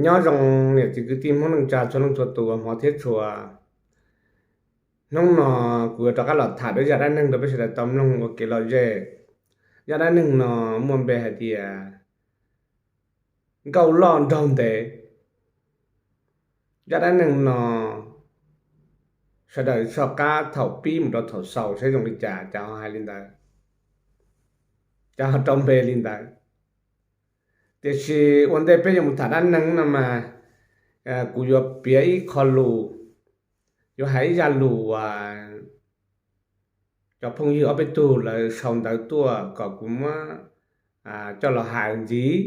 Nyob zoo niam txiv kwv tij Hmoob neej tsa txhua leej txhua tus uas hmov thiab tshua. Hnub no kuv yuav rov qab los tham dua zaj dab neeg rau peb sawv daws tau mloog ua kev lom zem. Zaj dab neeg no muaj npe hais tias Nkauj Loj Nraug Ntev. Zaj dab neeg no sawv daws soj qab thaum pib mus rau thaum xaus saib zoo li cas, cas ho hais li ntawd, cas ho rau npe li ntawd. Tiam sis ua ntej peb yuav mus tham dab neeg no mas, kuv yuav piav ib qho lus, yuav hais ib zaj lus uas cov phooj ywg ob peb tug lawv sau ntawv tuaj kom kuv muab coj los hais ntxiv.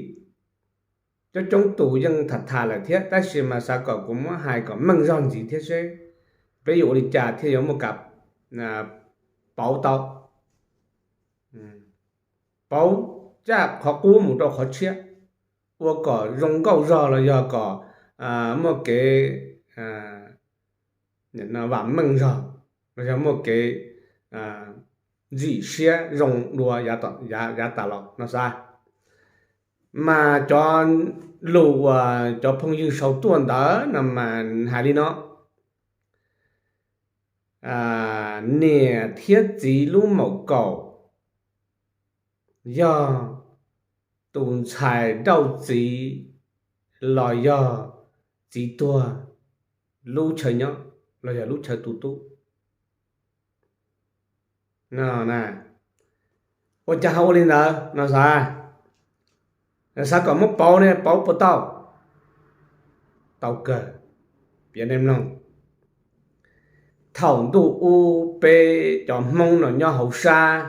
Coob coob tus yeej tham tham lawm thiab, tab sis mas xav kom kuv muab hais kom meej zog ntxiv thiab seb peb yuav ua li cas thiaj yuav muaj kam pauv tau, pauv zaj qhov qub mus rau qhov tshiab, ua kom zoo nkauj zog los yog kom muaj kev vam meej zog, los yog muaj kev ntxim siab zoo dua yav tas los no xav. Mas cov lus uas cov phooj ywg sau tuaj ntawd no mas hais li no: Niam thiab txiv lub maum kaum yog tus ntxhais nrauj txiv los yog txiv tuag lub chaw nyob los yog lub chaw tu tub. Ua cas ho ua li ntawd no xav, xav kom muab pauv ne pauv puas tau? Tau kawg, piav nej mloog. Thaum ntuj ub peb cov Hmoob no nyob hauv sab,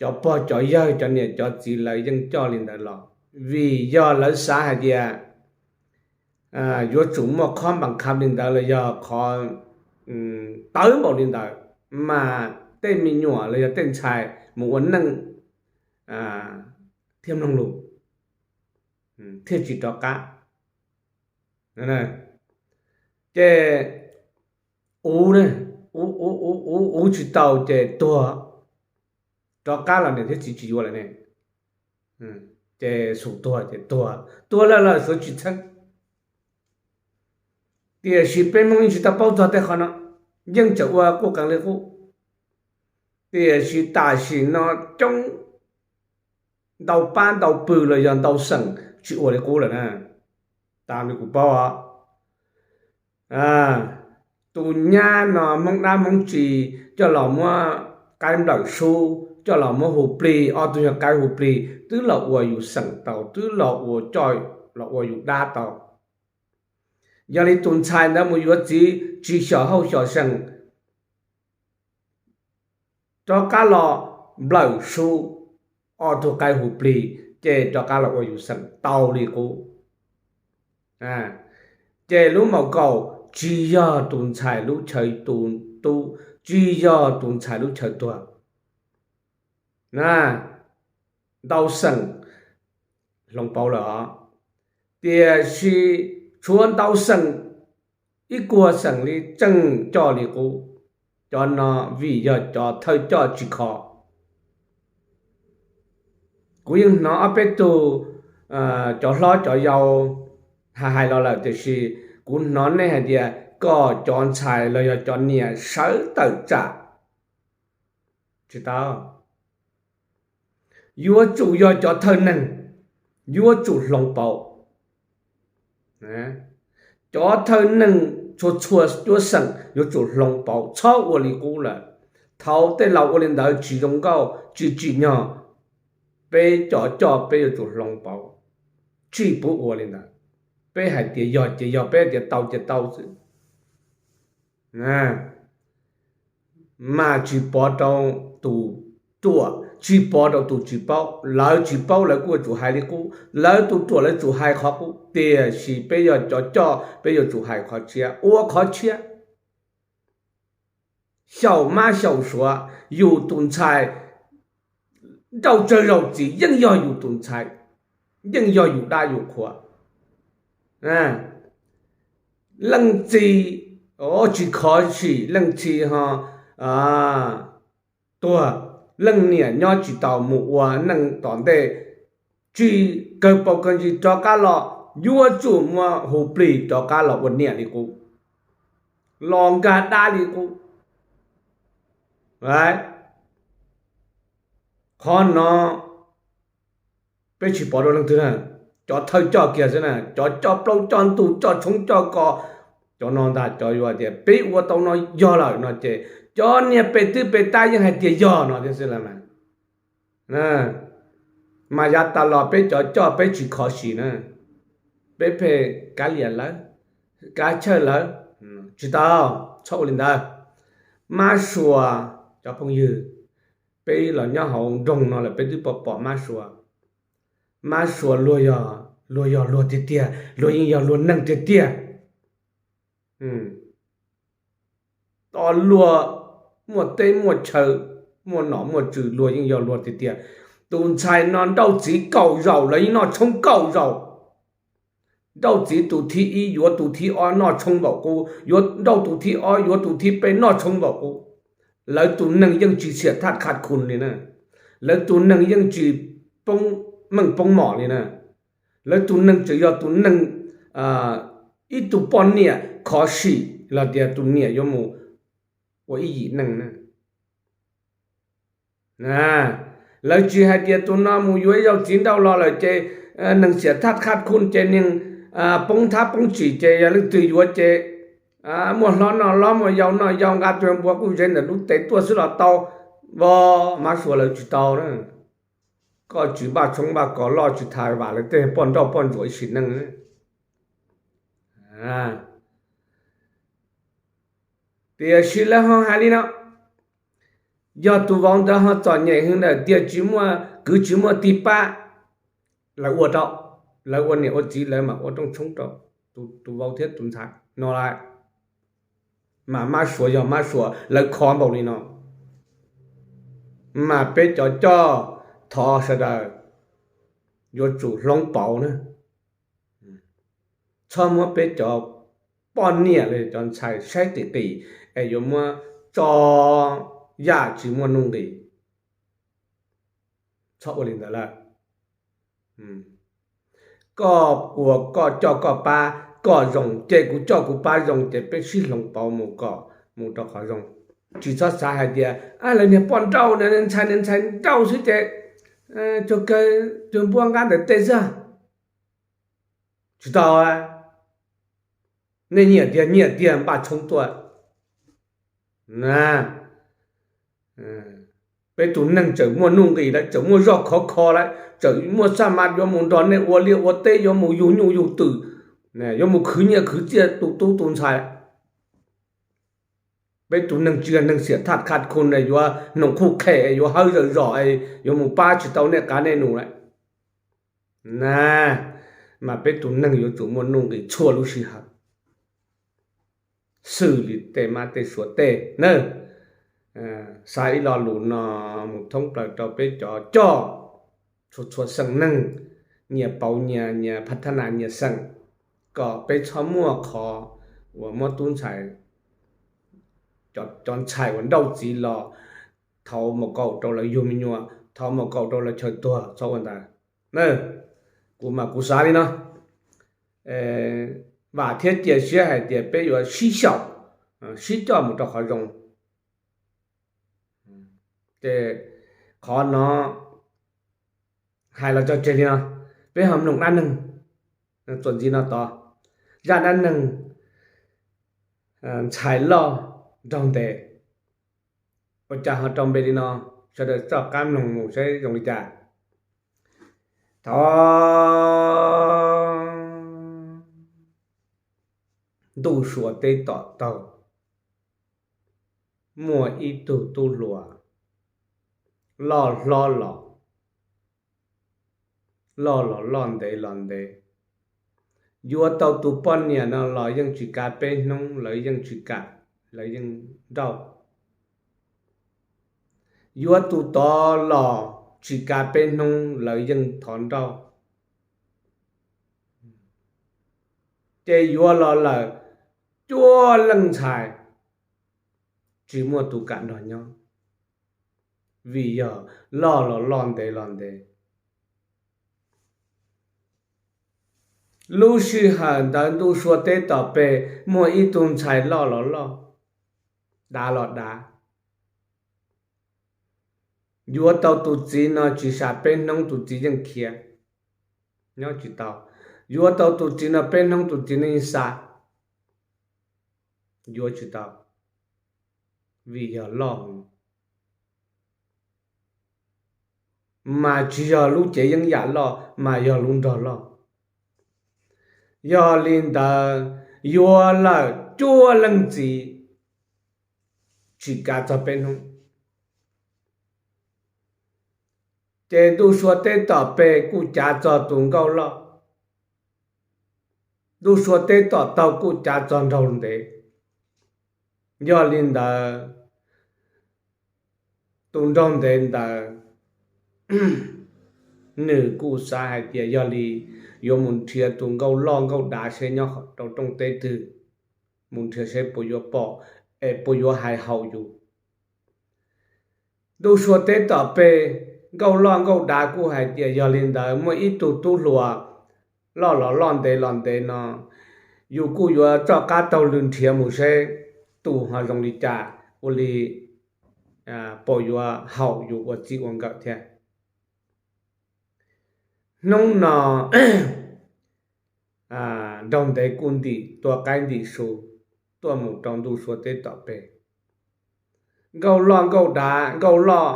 cov pog cov yawg cov niam cov txiv lawv yeej coj li ntawd los, vim yog lawv xav hais tias yuav tsum muaj qhov npas kham li ntawd los yog qhov tawv npaum li ntawd, mas tej me nyuam los yog tej ntxhais mus ua neej thiaj mloog lus, thiaj tsis rov qab. Ces uv, uv tsis tau ces tuag, rov qab los niam thiab txiv tsis yuav lawm ne. Ces xum tuag ces tuag, tuag lawm los suav tsis txheeb. Tiam sis peb Hmoob yeej tsis tau paub txog tej qhov no, yeej tseem ua quj qees li qub. Tiam sis tam sim no coob ntau pab ntau pw los yog ntau xeem tsis ua li qub lawm na. Tas li kuv paub os, tus nyab no Hmoob dab Hmoob tsi coj los muab qaib nplawm sub, coj los muab hu plig, ob tug yog qaib hu plig twb los ua yus xeem tau, twb los ua coj los ua yus dab tau. Yog li tus ntxhais ntawd mus yuav txiv tsis xyom hauj xyom seem, rov qab los nplawm sub ob tug qaib hu plig, ces rov qab los ua yus xeem tau li qub. Ces lub maum kaum tsis yog tus ntxhais lub chaw tu tub, tsis yog tus ntxhais lub chaw tuag. Ntau xeem hloov pauv lawm os, tiam sis tshuav ntau xeem, ib kuag xeem li tseem coj li qub. Cov no vim yog cov thawj coj tsis khov. Kuv yeej hnov ob peb tug cov hlob cov yau hais hais los lawm, tiam sis kuv hnov nej hais tias kom cov ntxhais los yog cov niam sawv tawm tsam. Tsis tau. Yuav tsum yog cov thawj neeg yuav tsum hloov pauv. Cov thawj neeg txhua txhua cuab xeem yuav tsum hloov pauv, txhob ua li qub lawm. Thaum tej laus ua li ntawd tsis zoo nkauj, tsis tsim nyog. Peb cov coj peb yuav tsum hloov pauv, tsis pub ua li ntawd. Peb hais tias yog ces yog, peb hais tias tau ces tau xwb. Mas tsis pov rau tus ruam, tsis pov rau tus tsis paub. Lawv tsis paub lawv kuj yuav tsum hais li qub, lawv tus ruam lawv tsum hais qhov qub, tiam sis peb yog cov coj peb yuav tsum hais qhov tshiab, ua qhov tshiab. Xyaum mab xyaum suav, yus tus ntxhais nrauj tsawg zaus txiv yeej yog yus tus ntxhais, yeej yog yus dab yus qhua. Leej txiv tsis khov sim, leej txiv ho tuag, leej niam nyob tsis taus mus ua neej tom ntej, tsis kawg paus kawg ntsis rov qab los yuav tsum muaj hu plig rov qab los ua niam li qub, los nkag dab li qub. Qhov no peb tsis pom dua leej twg na, cov thawj coj kiag xwb na, cov coj plaub coj ntug coj tshoob coj kos, cov no ntag cov yuav tias peb ua tau no yog lawm no ces cov niag pem twb pem tab yeej hais tias yog no thiab xwb las mas. Mas yav tas los peb cov coj peb tsis kho siv na, peb pheej kav liam lawv, kav chawj lawv, tsis tau, txhob ua li ntawd. Mab Suav cov phooj ywg, peb los nyob hauv nroog no lawm peb twb pom pom Mab Suav. Mab Suav luag yog, luag yog luag tiag tiag, luag yeej yog luag neeg tiag tiag. Tos luag muaj teb muaj chaw, muaj nom muaj tswv, luag yeej yog luag tiag tiag. Tus ntxhais no nrauj txiv kaum zaus lawv yeej noj tshoob kaum zaus. Nrauj txiv tus thib ib yuav tus thib ob noj tshoob npaum qub, yuav nrauj tus thib ob yuav tus thib peb noj tshoob npaum qub. Lawv tus neeg yeej tsis xiam thaj khaj khun li na, lawv tus neeg yeej tsis poob meej poob mom li na. Lawv tus neeg tseem yog tus neeg, ib tug poj niam khov sim los tias tus niam yuav mus ua ib yim neej na. Lawv tsis hais tias tus no mus yuav ib zaug txiv nrauj los lawm ces neeg xiam thaj khaj khun ces neeg poob thab poob tsim ces yog leej twg yuav ces muaj hlob noj hlob, muaj yau noj yau, nqa tus npua quj zev ntawm lub tes tuaj xwb los tau. Vov, Mab Suav lawv tsis tau na. Koj tsis npaj tshoob npaj kos loj tsis tas vam lawv tej poj nrauj poj ntsuam ib sim neej. Tiam sis lawv ho hais li no, yog tus vauv ntawd ho txom nyem heev lawm tiag tsis muaj kwv tsis muaj tij pab, lawv ua rau, lawv ua niam ua txiv lawv mam ua rooj tshoob rau tus vauv thiab tus ntxhais no lawm. Mas Mab Suav yog Mab Suav lawv khov npaum li no, mas peb cov coj thov sawv daws yuav tsum hloov pauv na. Txhob muab peb cov poj niam los cov ntxhais saib qis qis es yuav muab tso yam tsis muaj nuj nqis. Txhob ua li ntawd lawm. Koj ua koj coj koj pab kom zoo ces kuv coj kuv pab zoo ces peb sib hloov pauv mus kom mus rau qhov zoo. Tsis txhob xav hais tias lawv niag poj nrauj, niag ntxhais, niag ntxhais nrauj xwb ces tsuas kawg tus npua nqa ntawm tes xwb. Tsis tau, nej nyiam tiag nyiam tiag npaj tshoob tuaj. Peb tus neeg tseem muaj nuj nqis lawm, tseem muaj zog khov kho lawm, tseem muaj xab mas yuav mus nrog nej ua liaj ua teb, yuav mus yug nyuj yug twm, yuav mus khwv nyiaj khwv txiaj tu tub tu ntxhais. Peb tus neeg tsis yog neeg xiam thaj khaj khun yuav hnoos khuj khem, yuav hawb zawm zom, yuav mus pab tsis tau nej qav nej nus lawm. Na, mas peb tus neeg yuav tsum muaj nuj nqis txhua lub sij hawm, xws li tej mab tej suav tej na. Xa ib lo lus no mus thoob plaws rau peb cov coj txhua txhua xeem neeg, nyias pauv nyias, nyias phav thab nas nyias xeem, kom peb txhob muaj qhov uas muab tub ntxhais, cov ntxhais uas nrauj txiv los thauv mus kaum rau lawv yug me nyuam, thauv mus kaum rau lawv chaw tuag, txhob ua ntawd. Kuv mas kuv xav li no, vam thiab cia siab hais tias peb yuav sib xyaum, sib coj mus rau qhov zoo. Ces qhov no hais los tso tseg li no, peb ho mloog dab neeg txuas ntxiv no tod, zaj dab neeg ntxhais loj nraug ntev, ua cas ho rau npe li no, sawv daws txoj qab mloog mus saib zoo li cas. Thov ntuj suav teb tom taug, muaj ib tug tub hluas loj hlob los, loj los loj ntev los ntev, yuav tau tus poj niam no los yeej tsis kav peb hnub lawv yeej tsis kam, lawv yeej nrauj. Yuav tus tod los tsis kav peb hnub lawv yeej thov nrauj. Ces yuav los lawm cuaj leej ntxhais tsis muaj tus kam nrog nyob, vim yog loj los loj ntev los ntev. Lub sij hawm ntawd ntuj sua teb tom peg muaj ib tug ntxhais loj los loj, dav los dav. Yuav tau tus txiv no tsis sam peb hnub tus txiv yeej khiav, nyob tsis tau. Yuav tau tus txiv no peb hnub tus txiv no yeej xa, yuav tsis tau, vim yog loj, mas tsis yog lub cev yeeb yam loj mas yog lub nrog loj. Yog li ntawd, yuav lawm cuaj leej txiv tsis kav txog peb hnub. Ces ntuj sua teb tom peg kuj cav txog tus nkauj loj, ntuj sua teb tom taug kuj cav txog nraug ntev. Yog li ntawd, tus nraug ntev ntawd nws kuj xav hais tias yog li yuav mus nrhiav tus nkauj loj nkauj dav seb nyob rau rooj teb twg, mus nrhiav seb puas yuav pom, es puas yuav hais haum yus. Ntuj sua teb tom peg, nkauj loj nkauj dav kuj hais tias yog li ntawd muaj ib tug tub hluas loj los loj ntev los ntev no, yus kuj yuav rov qab taug lw nrhiav mus seb tus ho zoo li cas, ua li puas yuav haum yus ua txij ua nkawm thiab. Hnub no nraug ntev kuj ntim tua qaib ntim su tuaj mus rau ntuj sua teb tom peg. Nkauj loj nkauj dav, nkauj loj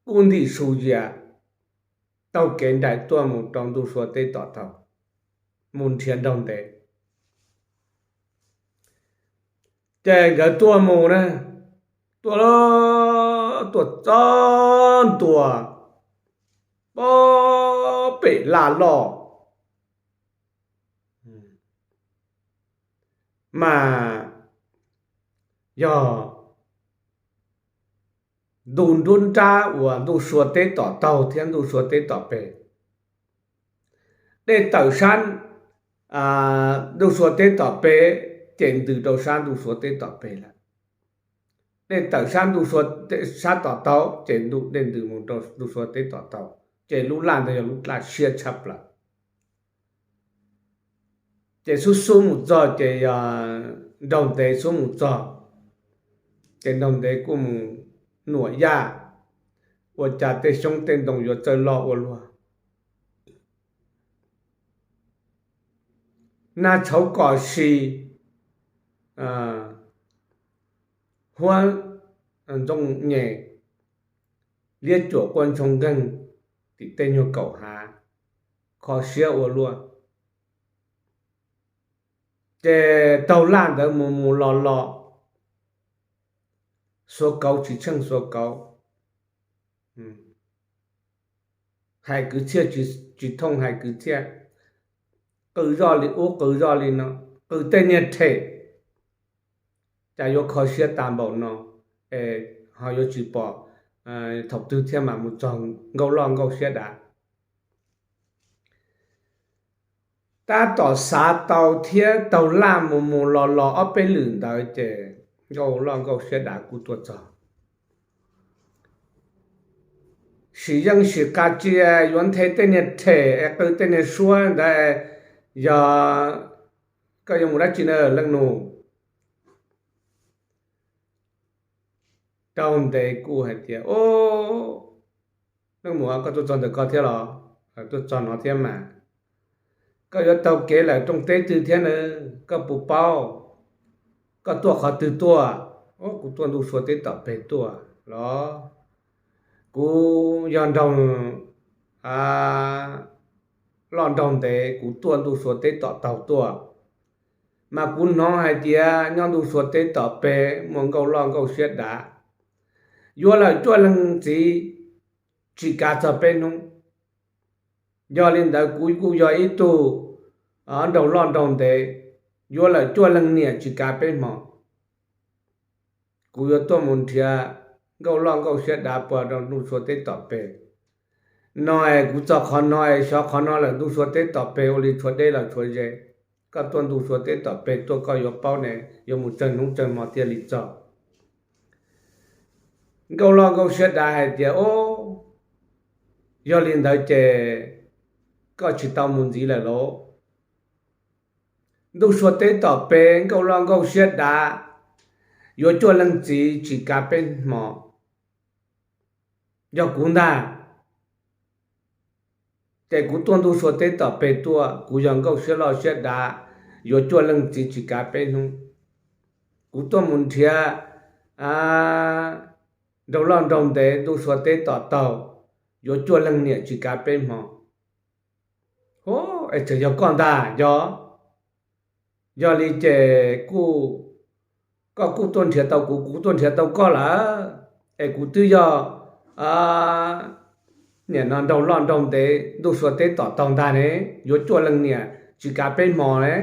kuj ntim su yias taug kev nraim tuaj mus rau ntuj sua teb tom taug, mus nrhiav nraug ntev. Ces nkawd tuaj mus na, tuaj, tuaj txog ntua pem laj loj, mas yog ntu nruab nrab uas ntuj sua teb tom taug thiab ntuj sua teb tom peg. Dej tawm sab ntuj sua teb tom peg ces ntws rau sab ntuj sua teb tom peg lawm. Dej tawm sab ntuj sua, sab tom taug ces dej ntws mus rau ntuj sua teb tom taug, ces lub laj ntawd yog lub laj siab tshaj plaws. Ces xub xub mus txog ces yog nraug ntev xub mus txog, ces nraug ntev kuj mus nuam yaj, ua cas tej xyoob tej ntoo yuav txawj loj ua luaj. Nag tshauv kom si, huab ntxooj nyem, liab cuam quaj ntshoo nkeeg tim tej nyuag kaum hav, kho siab ua luaj. Ces taug laj ntawd mus mus los los, xuav kauv tsis tsheej xuav kauv, hais kwv txhiaj tsis thooj hais kwv txhiaj, qw zoj li ub qw zoj li no, qw tej niag rhem, cas yuav kho siab tas npaum no, es ho yuav tsis pom thaum twg thiaj mam mus txog nkauj loj nkauj siab dav. Tab tom xav tau thiab taug laj mus mus los los ob peb lwm ntawd ces nkauj loj nkauj siab dav kuj tuaj txog. Sim yeej sim qas tsia yuav nthe tej niag rhem es qw tej niag suab ntawd, yog koj yuav mus dab tsi na leej nus? Rau ntev kuj hais tias, o, leej muam, koj tuaj txog ntawm ko thiab los? Tuaj txog no thiab mas. Koj yuav taug kev lawm rooj teb twg thiab na? Koj puas paub? Koj tuaj qhov twg tuaj? Kuv tuaj ntuj sua teb tom peg tuaj los? Kuv yog nraug loj nraug ntev, kuv tuaj ntuj sua teb tom taug tuaj, mas kuv hnov hais tias nyob ntuj sua teb tom peg muaj nkauj loj nkauj siab dav, yuav lawm cuaj leeg txiv tsis kav txog peb hnub. Yog li ntawd kuv kuj yog ib tug nraug loj nraug ntev, yuav lawm cuaj leeg niam tsis kav peb hmo. Kuv yuav tuaj mus nrhiav nkauj loj nkauj siab dav puag rau ntuj sua teb tom peg no es kuv txog qhov no es xyov qhov no lawm ntuj sua teb tom peg ua li tshuav deb los tshuav ze. Koj tuaj ntuj sua teb tom peg tuaj koj yuav paub ne, yuav mus tsawg hnub tsawg hmo thiaj li txog. Nkauj loj nkauj siab dav hais tias, o, yog li ntawd ces koj tsis tau mus ntxiv lawm lauj. Ntuj Suav teb tom pem, Nkauj Loj Nkauj siab dav, yuav cuaj leeg txiv tsis kav peb hmo. Yog kuv ntag, ces kuv tuaj Ntuj Suav teb tom pem tuaj, kuv yog Nkauj siab loj siab dav, yuav cuaj leeg txiv tsis kav peb hnub. Kuv tuaj mus nrhiav nraug loj nraug ntev Ntuj Suav teb tom taug, yuav cuaj leeg niam tsis kav peb hmo. Es tseem yog koj ntag, yog, yog li ces kuj, koj kuj tuaj nrhiav tau kuv, kuv tuaj nrhiav tau koj lawm, es kuv twb yog niam no nraug loj nraug ntev Ntuj Suav teb tom taug ntag ne, yuav cuaj leeg niam tsis kav peb hmo ne.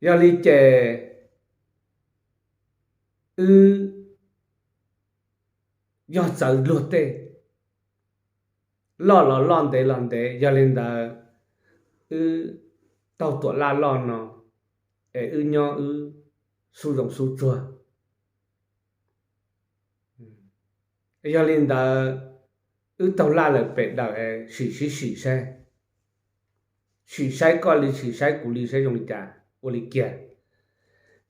Yog li ces wb yog txawv luag tej, loj los loj ntev los ntev, yog li ntawd wb taug tuam laj loj no es wb nyob wb xub zoov xub tsuag. Yog li ntawd wb taug laj lawm pem dawm es sim sib sim saib, sim saib koj li sim saib kuv li saib zoo li cas ua li kiag.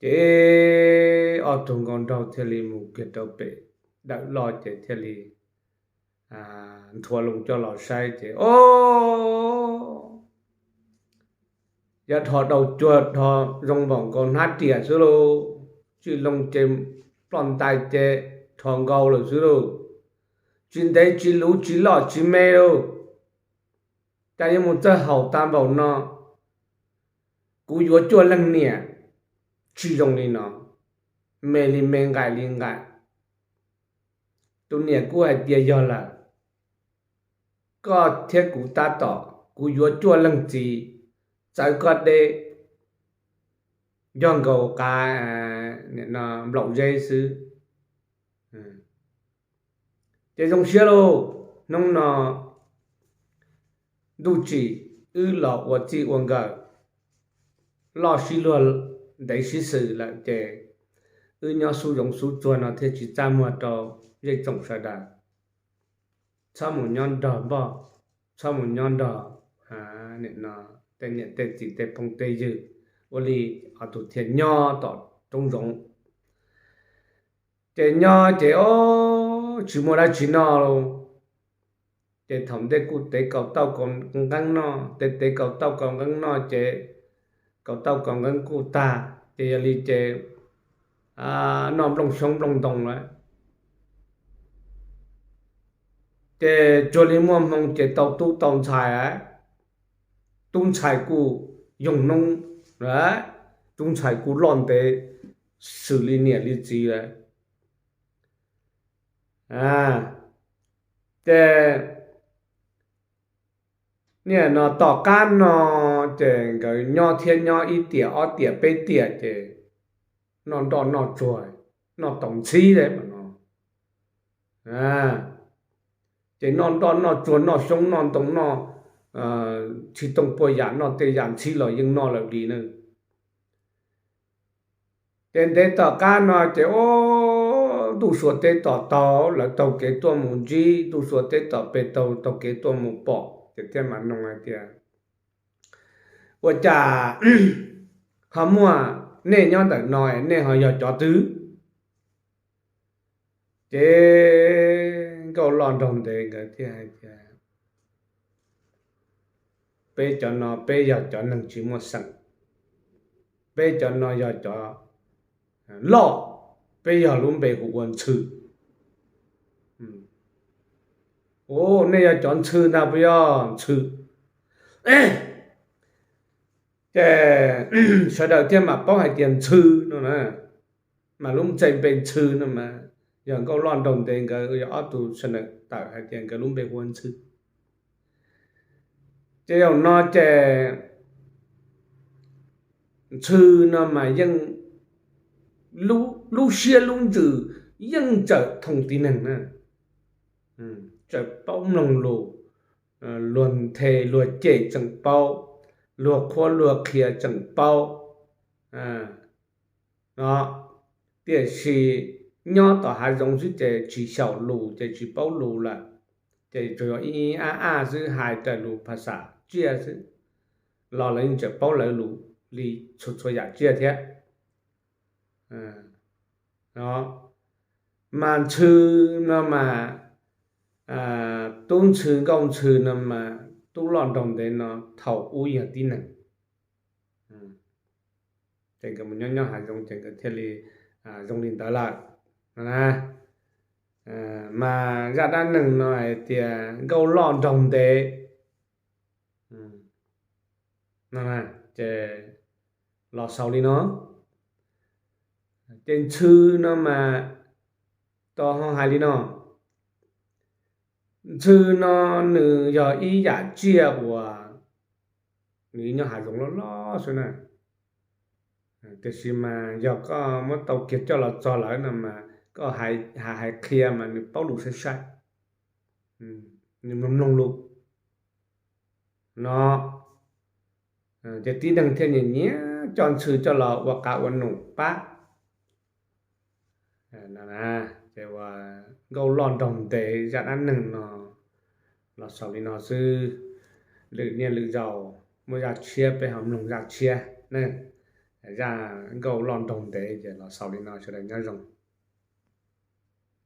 Ces ob tug nkauj nraug thiaj li mus kiag rau pem dawm loj ces thiaj li nthuav loo coj los saib ces o, yog dhos daus cuag dhos zoo npaum nkaus hnab riam xwb lauj, tsis loo ces ploj ntais ces dhos nkaus lawm xwb lauj, tsis ntev tsis luv tsis loj tsis me lauj. Cas yuav mus txawj haum tag npaum no, kuv yuav cuaj leeg niam tsis zoo li no, me li me nqaim li nqaim. Tus niam kuj hais tias yog lawm, koj thiab kuv tab tom, kuv yuav cuaj leeg txiv txawv koj deb, yog nkaus qav nplaum zeb xwb. Ces zoo siab lauj, hnub no ntuj tsim wb los ua txij ua nkawm, loj sib luag ntev sib xws lawm ces wb nyob xub zoov xub tsuag no thiaj tsis txaj muag rau zej tsoom sawv daws. Txhob mus nyob nrog npoj, txhob mus nyob nrog tej niam tej txiv tej phooj tej ywg, ua li ob tug thiaj nyob tom roob zoov. Ces nyob ces o, tsis muaj dab tsi noj lauj. Ces thaum ntej kuj tev kaus tauj kaus nqeeb noj, tev tev kaus tauj kaus nqeeb noj ces kaus tauj kaus nqeeb kuj tag, ces yog li ces noj nplooj xyoob nplooj ntoo lawm. Ces tsuas li muaj hmoo ces tau tub tau ntxhais lawm. Tub ntxhais kuj yoog noob lawm, tub ntxhais kuj loj ntev xws li niam li txiv lawm. Ces niaj no tom qab no ces nkawd nyob thiab nyob ib tiam ob tiam peb tiam ces noj nroj noj tsuag, noj tau ntxhib li no. Ces noj nroj noj tsuag noj xyoob noj ntoo noj txhij tooj puas yam noj tej yam ntxhib los yeej noj lawm li na. Ces ntev tom qab no ces o, ntuj suav teb tom taug lawv taug kev tuaj mus ntsib, ntuj suav teb tom pem taug taug kev tuaj mus pom ces thiaj mam nug hais tias, ua cas ho muaj nej nyob ntawm no es nej ho yog cov twg? Ces nkauj loj nraug ntev nkawd thiaj hais tias, peb cov no peb yog cov neeg tsis muaj xeem, peb cov no yog cov loj, peb yog lub npe hu ua Ntxhw. Ua, nej yog cov Ntxhw ntag puas yog? Ntxhw. Ces sawv daws thiaj mam paub hais tias Ntxhw no na, mas lub npe Ntxhw no mas yog nkauj loj nraug ntev nkawd yog ob tug sawv daws tawm hais tias nkawd lub npe hu ua Ntxhw. Ces zaum no ces Ntxhw no mas yeej lub siab lub ntsws yeej txawm thooj tib neeg na, txawm paub mloog lus, luag nthe luag cem tseem paub, luag qhuab luag qhia tseem paub no. Tiam sis nyob tom hav zoov xwb ces tsis xyaum lus ces tsis paub lus lawm. ces tsuas yog ib ab ab xwb, hais raws lus phas xas tsiaj xwb, los lawv yeej tseem paub lawv lus li txhua txhua yam tsiaj thiab. Mas ntxhw no mas, tub ntxhw nkauj ntxhw no mas tub loj nraug ntev no thaum ub yog tib neeg. Ces nkawd mus nyob nyob hav zoov ces nkawd thiaj li zoo li ntawd lawm no na. Mas zaj dab neeg no hais tias nkauj loj nraug ntev no, ces los xaus li no. Ces ntxhw no mas tau ho hais li no, ntxhw no nws yog ib yam tsiaj uas nws nyob hav zoov loj loj xwb na. Tiam sis mas yog koj muab tau kiag coj los txog lawm no mas koj hais hais qhia mas nws paub lus sai sai, nws mloog mloog lus no. Ces tib neeg thiaj nyiam nyiam coj ntxhw coj los ua qav ua num pab no. Ces ua nkauj loj nraug ntev zaj dab neeg no los xaus li no xwb. Lwm niaj lwm zaus muaj zaj tshiab peb ho mloog zaj tshiab ne. Zaj nkauj loj nraug ntev ces los xaus li no, sawv daws nyob zoo.